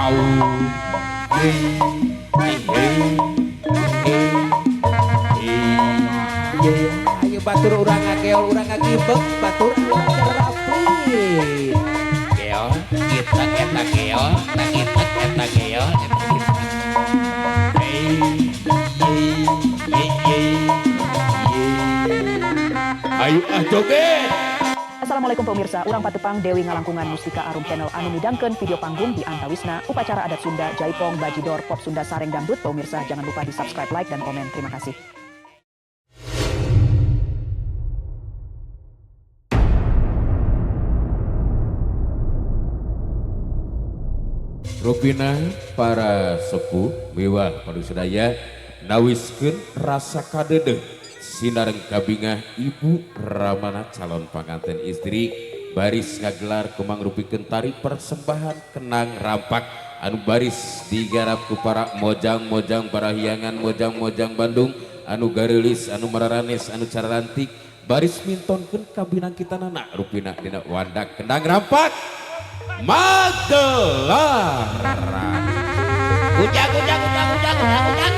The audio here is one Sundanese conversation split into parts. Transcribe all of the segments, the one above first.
Au. Hey, hey, hey, hey, hey. Ayo batur urang ngakeol, urang ngagibeg, batur rapi. Geol, kita eta geol, tak kita eta geol, eta kita. Hey, hey, hey, hey, hey. Ayo ah joget. Assalamualaikum pemirsa, urang patepang Dewi Ngalangkungan Mustika Arum Channel anu midangkeun video panggung di Antawisna, upacara adat Sunda, Jaipong, Bajidor, Pop Sunda, Sareng Dangdut. Pemirsa jangan lupa di subscribe, like, dan komen. Terima kasih. Rupina para sepuh miwah manusia nawiskeun rasa kadeudeung sinareng kabingah ibu ramana calon panganten istri baris ngagelar kumangrupikeun tari persembahan kenang rampak anu baris digarap ku para mojang-mojang para hiangan mojang-mojang Bandung anu gareulis anu mararanes anu cararantik baris mintonkeun kabinangkitanana rupina dina wandak kendang rampak magelaran. Ujang ujang ujang ujang ujang ujang.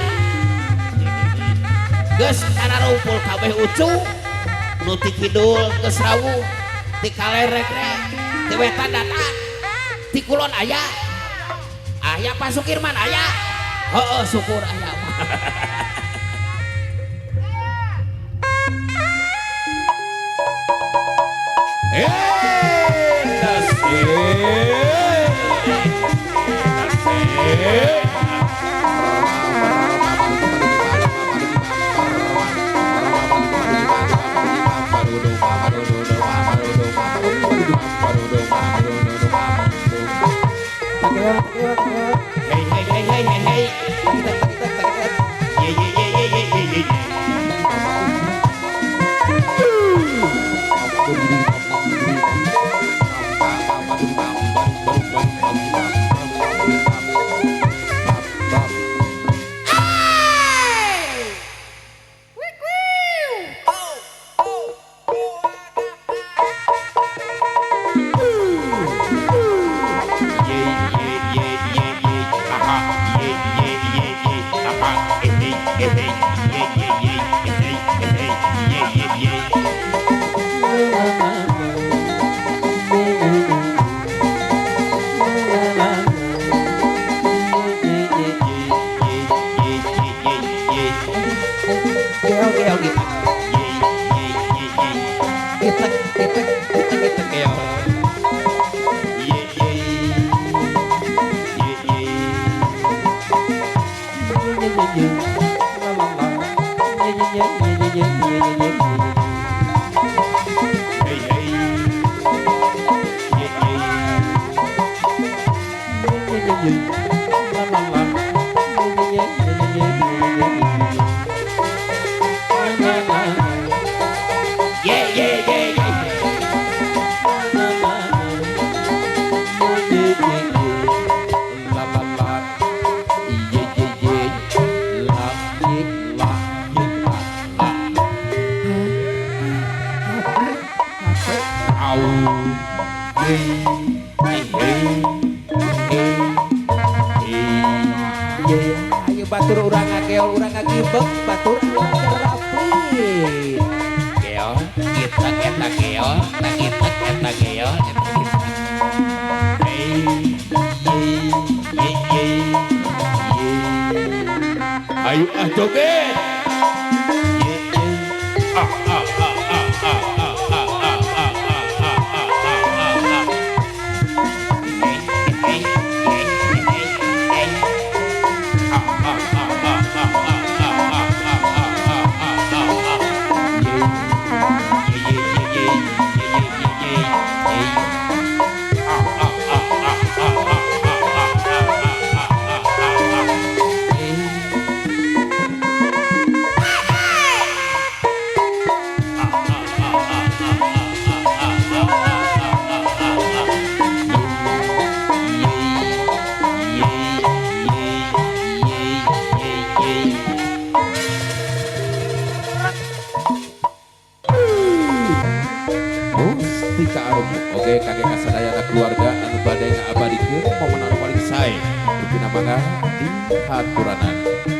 Geus kararumpul kabeh ucu. Nu ti kidul geus rawuh, ti kaler rek-rek, ti wetan datang, ti kulon aya. Aya Pak Sukirman aya. Heeh syukur aya mah. Hey hey hey hey hey hey. Ye ye ye ye ye ye ye. Ye ye ye ye ye aha ye ye ye ye aha eh eh eh ye ye ye eh eh ye ye ye. Ye ye ye ye ye. Geol geol gitu. Ye ye ye ye. Gitek gitek gitek gitek geol. Ye ye. Ye ye. Hey hey. Ye ye. Ye ye ye ye. Au. Hey, hey, hey, hey, hey. Ayo batur urang ngakeol, urang ngagibeg, batur rapi. Geol, kita eta geol, tak kita eta geol, eta kita. Hey, ye, ye, ye, ye. Ayo ah joget. Ye, ye. Ah, ah, ah, ah, ah, ah, ah, ah, ah, ah, ah, ah, ah, ah. Hey, hey, hey, hey, hey. Ah, ah, ah, ah, ah, ah, ah, ah, ah, ah, ah, ah, ah. Ye ye ye ye ye ye ye ye. Ah, ah, ah, ah, ah, ah, ah, ah, ah, ah, ah, ah, ah. Cupina mangga dihaturanan.